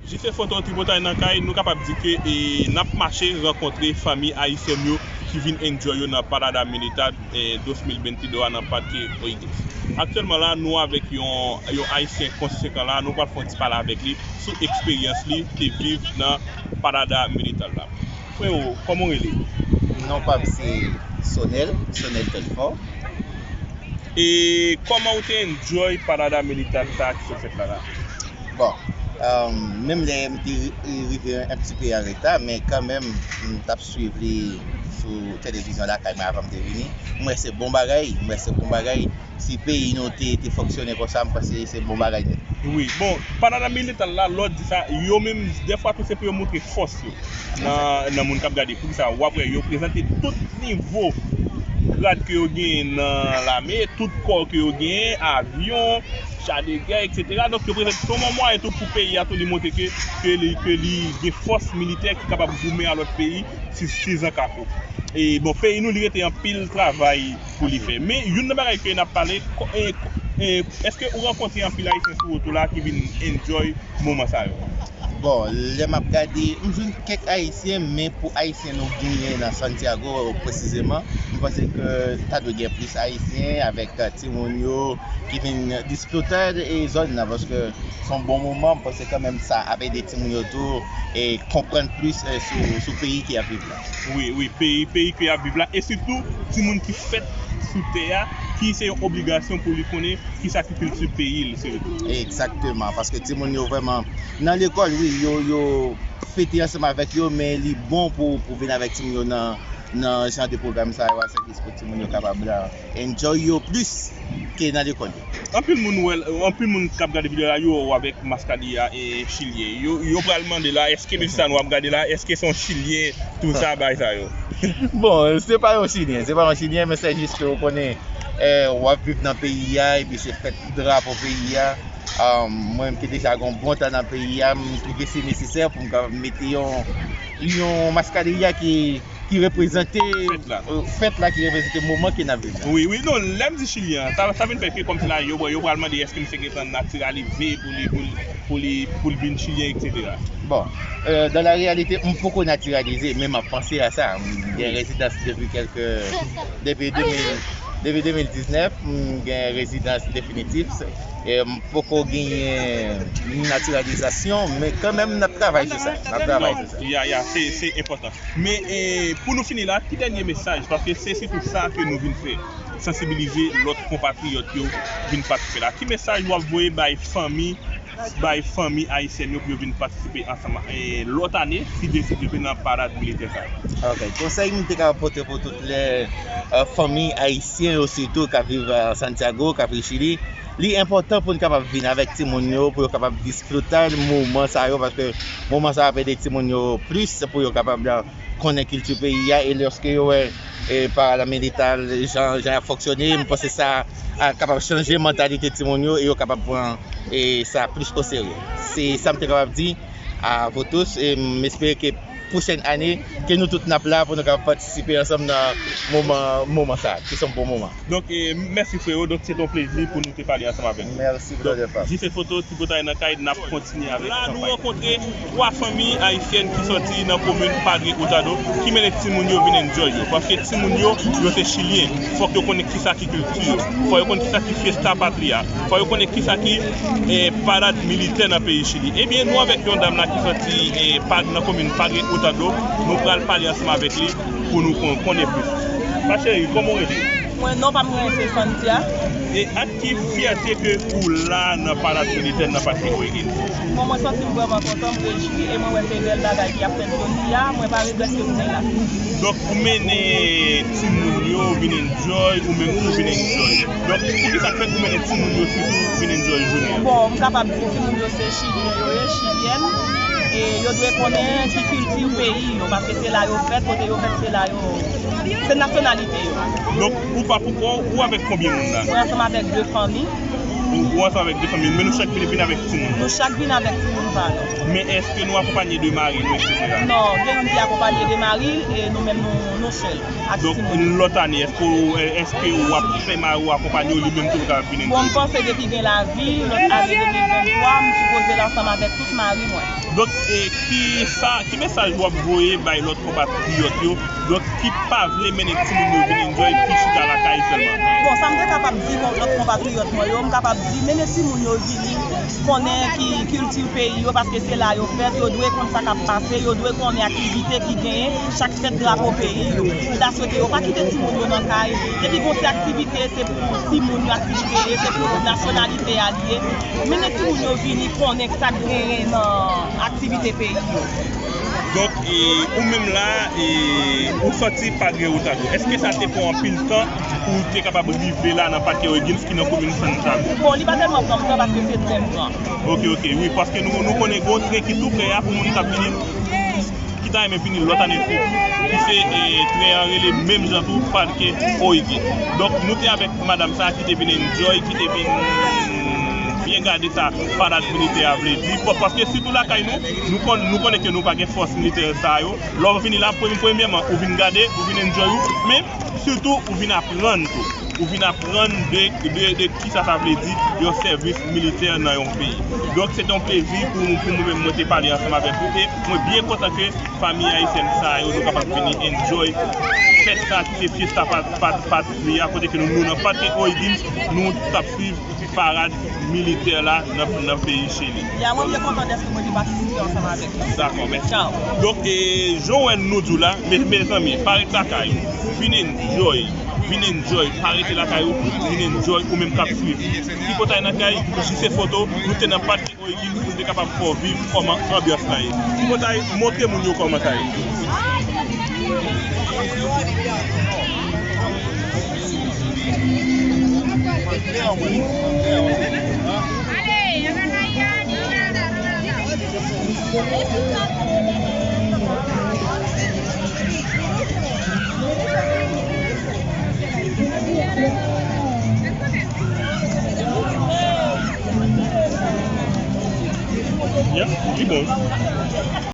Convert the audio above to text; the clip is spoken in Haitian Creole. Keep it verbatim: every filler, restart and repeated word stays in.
Jise foto tripotay nan kay, nou kapab di ke e, n ap mache rankontre fanmi ayisyèn yo ki vin enjoy yo nan Parada Militar e, dos mil bentidwa nan Parque O'Higgins. Aktyèlman la, nou avèk yon, yon ayisyen konsekan la, nou pral fè yon ti pale avèk li sou eksperyans li te viv nan Parada Militar la. Frewo, kòman w rele? Non pa m se Sonel, Sonel Tèdfò. E kòman w te enjoy Parada Militar sa ki sot fèt la la? Bon, menm lè m te ri- rive un petit peu en retard, men kanmenm, m t ap swiv li sou televizyon lakay mwen avan m te vini. M wè se bon bagay, m wè se bon bagay. Si peyi nou te, te fonksyone konsa, m panse se bon bagay nèt. Wi, bon, Parada Militar la, lè w di sa, yo menm, dèfwa tou se pou yo montre fòs yo nan, nan moun k ap gade. Poukisa? W ap wè yo prezante tout nivo grad ke yo genyen nan lame, tout kò ke yo genyen, avyon, cha de gè, etsetera. Donk, yo prezante se yon mwayen tou pou peyi a tou li montre ke, ke li, ke li gen fòs militè ki kapab goumen a lòt peyi si, si zan ka fè. E bon, peyi nou, li rete anpil travay pou li fè. Men, youn nan bagay ke n ap pale, kò- e, e, èske ou rankontre anpil Ayisyen sou wout ou la ki vin enjoy moman sa yo? Bon, lè m ap gade, m jwenn kèk Ayisyen, men pou Ayisyen nou genyen nan Santiago presizeman, m panse ke ta dwe gen plis Ayisyen avèk, eh, timoun yo ki vin disfrute, eh, zòn nan, paske se yon bon moman, m panse kanmenm sa ap ede timoun yo tou, eh, konprann plis, eh, sou, sou peyi ke y ap viv la. Wi, wi, peyi, peyi ke y ap viv la, e sitou timoun ki fèt sou tè a, ki se yon obligasyon pou li konnen kisa ki kilti peyi l, siritou. Egzakteman, paske timoun yo vrèman nan lekòl, wi, yo, yo fete ansanm avèk yo, men li bon pou, pou vin avèk timoun yo nan, nan jan de pwogram sa yo a, se jis pou timoun yo kapab, la, enjoy yo plis ke nan lekòl yo. Anpil moun wè, anpil moun k ap gade videyo a, yo wè w avèk maskadya e chilyen. Yo, yo pral mande la, èske mesye sa nou ap gade la, èske se yon chilyen, tou sa, bagay sa yo? Bon, se pa yon chilyen, se pa yon chilyen, men se jis ke ou konnen, eh, w ap viv nan peyi a, epi se fèt drapo peyi a. Ah, mwen menm ki deja gen yon bon tan nan peyi a, m twouve se nesesè pou m kapab mete yon, yon maskadya ki, ki reprezante fèt la, eh, fèt la, ki reprezante moman ke n ap viv la. Wi, wi, non, lè m di chilyen, sa, sa vin fè ke kòmsi la, yo, yo pral mande èske misye gentan natiralize pou li, pou li, pou li, pou l vin chilyen, etsetera. Bon, eh, dans la réalité, m poko natiralize, men m ap panse a sa. M gen rezidans depi kèlke, depi de mil, depi de mil diznèf, m gen rezidans definitif. E m poko genyen natiralizasyon, men kanmenm n ap travay sou sa. N ap travay sou sa. Ya, ya, se, se enpòtan. Men, eh, pou nou fini la, ki dènye mesaj? Paske se sitou sa ke nou vin fè, sansibilize lòt konpatriyòt yo vin patisipe la. Ki mesaj w ap voye bay fanmi, bay fanmi ayisyèn yo pou yo vin patisipe ansanm, eh, lòt ane, si Dye se Dye vle, nan parad militè sa yo? Ok, konsèy m te ka pote pou tout lè, eh, fanmi ayisyen yo sitou k ap viv, eh, Santiago, k ap viv Chili, li enpòtan pou n kapab vin avèk timoun yo, pou yo kapab disfrute moman sa yo, paske moman sa yo ap ede timoun yo plis pou yo kapab, eh, konnen kilti peyi a, e lòske yo wè, e, paramilitar, jan, jan y ap fonksyone, m panse sa a kapab chanje mantalite timoun yo, e yo kapab pran, e, sa plis oserye. Se sa m te kapab di a vous tous, e m espere ke pwochèn ane, ke nou tout n ap la pou nou kapab patisipe ansanm nan moman, moman sa a, ki se yon bon moman. Donk, e, mèsi, frewo. Donk, se te yon plezi pou nou te pale ansanm avèk ou. Mèsi, brother Pam. Donk, Jise foto, tripotay nan kay, n ap kontinye avèk kanpay la. La, nou rankontre twa fanmi ayisyèn ki sòti nan komin Padre Hurtado, ki mennen timoun yo vin enjoy yo. Paske timoun yo, yo se chilyen. Fòk yo konnen kisa ki kilti yo. Fòk yo konnen kisa ki Fiesta Patria. Fòk yo konnen kisa ki, eh, parad militè nan peyi Chili. Ebyen, nou avèk yon dam la ki sòti, eh, pa-, nan komin Padre Hurtado. Nou pral pale ansanm avèk li pou nou kon-, konnen plis. Ma chérie, kòman w rele? Mwen, non pa m rele se Santia. E ak ki fyète ke ou la nan parad militè nan Parque O'Higgins? Bon, mwen santi m vrèman kontan, m rejwi, e mwen wè se bèl bagay ki ap fèt jodi a, mwen pa regrèt ke m vin la. Donk, ou mennen timoun yo vin enjoy, ou menm tou vin enjoy. Donk, poukisa k fè ou mennen timoun yo sitou vin enjoy jounen an? Bon, m kapab di timoun yo se chilyen yo ye, chilyèn, e yo dwe konnen ki kilti peyi yo, paske se la yo fèt, kote yo fèt, se la yo, se nasyonalite yo. Donk, ou pa pou kò w, ou avèk konbyen moun la? Mwen ansanm avèk de fanmi. Ou, ou ansanm avèk de fanmi, men nou chak vin, vin avèk timoun. Nou chak vin avèk timoun pa nou. Men èske nou akonpanye de mari nou, etsetera? Non, gen youn ki akonpanye de mari l, e nou menm nou, nou sèl ak timoun. Donk, lòt ane, èske w, èske w ap fè mari w akonpanye w, li menm tou l ka vin enjoy? Bon, m panse depi gen lavi, lòt ane de mil venntwa, m sipoze l ansanm avèk tout mari mwen. Donk, e, ki sa, ki mesaj w ap voye bay lòt konpatriyòt yo, donk, ki pa vle mennen timoun yo vin enjoy, ki chita lakay sèlman? Bon, sa m te kapab di kon-, lòt konpatriyòt mwen yo, m kapab di, mennen timoun yo vini, konnen ki kilti peyi yo, paske se la yo fèt, yo dwe konn sa k ap pase, yo dwe konnen aktivite ki genyen chak fèt drapo peyi yo. M ta swete yo pa kite timoun yo nan kay. Depi gon ti aktivite, se pou timoun yo aktivite ye, se pou nasyonalite a li ye. Mennen timoun yo vini konnen sa k genyen nan aktivite peyi yo. Donk, e, ou menm la, e, ou sòti Padre Hurtado. Èske sa te pran anpil tan pou w te kapab rive la nan Parque O'Higgins ki nan komin Santa Cruz? Bon, li pa tèlman pran m tan paske se tren m pran. Ok, ok, wi, paske nou, nou konnen gen yon tren ki tou pre a pou moun k ap vini, ki ta renmen vini lòt ane tou, ki se, e, tren an rele menm jan tou Parque O'Higgins. Donk, nou te avèk madanm sa ki te vin enjoy, ki te vin byen gade sa parad militè a vle di. Pa-, paske sitou lakay nou, nou konn, nou konnen ke nou pa gen fòs militè sa yo. Lè w vini la, premye, premyèman, ou vin gade, ou vin enjoy ou, men sitou, ou vin aprann tou. Ou vin aprann de, de, de kisa sa vle di yon sèvis militè nan yon peyi. Donk, se te yon plezi pou, pou mwen menm, mwen te pale ansanm avèk ou. E mwen byen kontan ke fanmi ayisyèn sa yo, nou kapab vini enjoy fèt sa ki se Fiesta Pat-, Pat-, Patria, kote ke nou, nou nan Parque O'Higgins, nou t ap swiv parad militè la nan, nan peyi Chili. Ya, mwen byen kontan dèske mwen te patisipe ansanm avèk nou. Dakò, mèsi. Tchaw. Donk, e, jan w wè nou di w la, me-, mezanmi, pa ret lakay ou. Vin enjoy, vin enjoy, pa rete lakay ou, vin enjoy, ou menm k ap swiv. Tripotay nan kay, jis se foto, nou te nan Parque O'Higgins pou n te kapab fè w viv kòman anbyans la ye. Tripotay, montre moun yo kòman sa ye. Yeah, li bon.